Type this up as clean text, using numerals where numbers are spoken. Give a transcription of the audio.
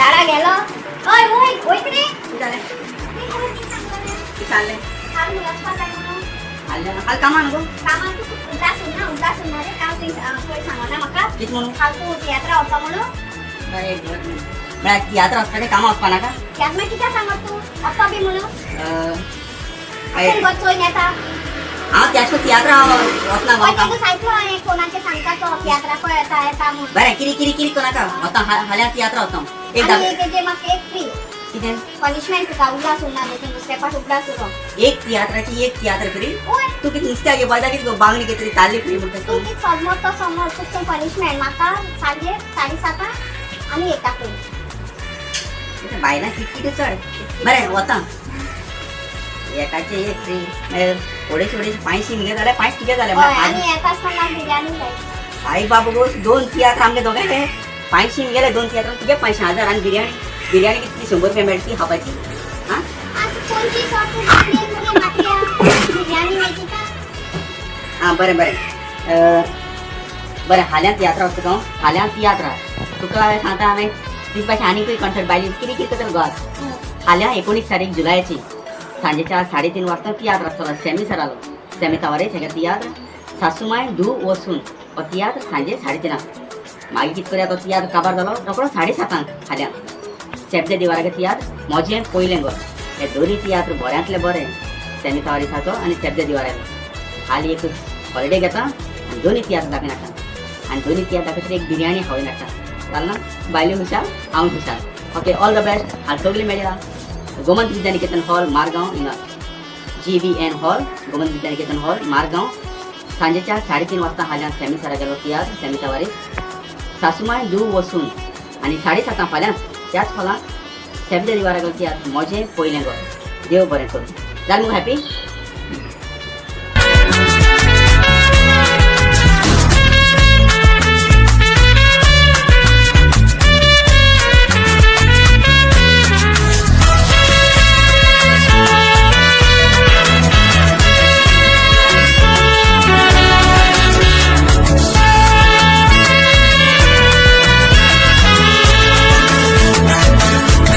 झाडा गेलो हय वय वयत रे जालें कितें सांगलें काल वचपा जाय म्हणून हाल हाल कामां न्हू गो कामाक तूं उदास उरना उदास उरना रे काल तुवें पयर सांगना म्हाका कितें म्हणून काल तूं तियात्रा वचपा म्हणून म्हळ्यार तियात्र वचपाचें कामां वचपा नाका तियात्र मागीर कित्याक सांगत तूं वचपा बी म्हणून आपूण गो चोयन येता हांव त्याच तियात्रा वचना पळय ताका सांगलो हांवें फोनाचेर सांगता तो तियात्रा पळय येता येता म्हूण बरें कितें कितें कितें करनाका वता फाल्यां तियात्रा वता एक आनी तेजे म्हाका एक फ्री कितें पनिशमेंट तुका उगडास उरना न्हू तूं दुसरे पाट उगडास उरो एक तियात्राची एक तियात्र फ्री ओय तूं कितें नुस्त्याक घेवपा कितें बांगडी कितें तरी ताल्ली फ्री म्हणटा तूं कितें समज तो समज तुका पनिशमेंट म्हाका सांजे 7:30 आनी येता पळय बायलां किटकिट्यो चड बरें वता एकाचे एक फ्री अडेच अडेच 500 मगे जाल्यार 5 तुगे जाले आनी येता आसतना बिर्याणी जाय आई बाबू गो 2 तियात्र आमगे दोगांयचे 500 गेले 2 तियात्र तुगे 500 1000 आनी बिर्याणी बिर्याणी कितली 100 रुपया मेळटी खावपाची आं बिर्याणी मेळटी आं बरें बरें बरें फाल्यां तियात्रा वचता हांव फाल्यां तियात्रा तुका सांगता हांवें तुजे भाशेन आनीकूय कॉन्सर्ट बायली कितें कितें करता गोवात फाल्यां 19 तारीख जुलयाची सांजेच्या 3:30 वाजता तियात्र आसतलो सेमी सरालो सेमी तावारेस हेका तियात्र सासूमाय धूव वसून हो तियात्र सांजे 3:30 मागीर कितें करया तो तियात्र काबार जालो रोकडो 7:30 फाल्यां शेपदे दिवारागे तियात्र म्हजें पयलें घर हे दोनूय तियात्र बऱ्यांतले बरे सेमी तावारेसाचो आनी शेपदे दिवारागो हाली एक हॉलिडे घेता आनी दोनूय तियात्र दाखय हाडटा आनी दोनूय तियात्र दाखयतरी एक बिर्याणी खावय हाडटा जालें ना बायल्यो खुशाल हांव खुशाल ओके ऑल the best हाल सगळीं मेळया गोमंत विद्यानिकेतन हॉल मारगांव हिंगा GVN hall Gomant Vidyaniketan hall Margao सांजेच्या 3:30 वाजता फाल्यां सेमी सरागेलो तियात्र सेमी तावारीस सासूमाय धूव वसून आनी 7:30 फाल्यां त्याच हॉलांत शेपदे दिवारागेलो तियात्र म्हजें पयलें घर देव बरें करूं जालें मुगो हॅपी.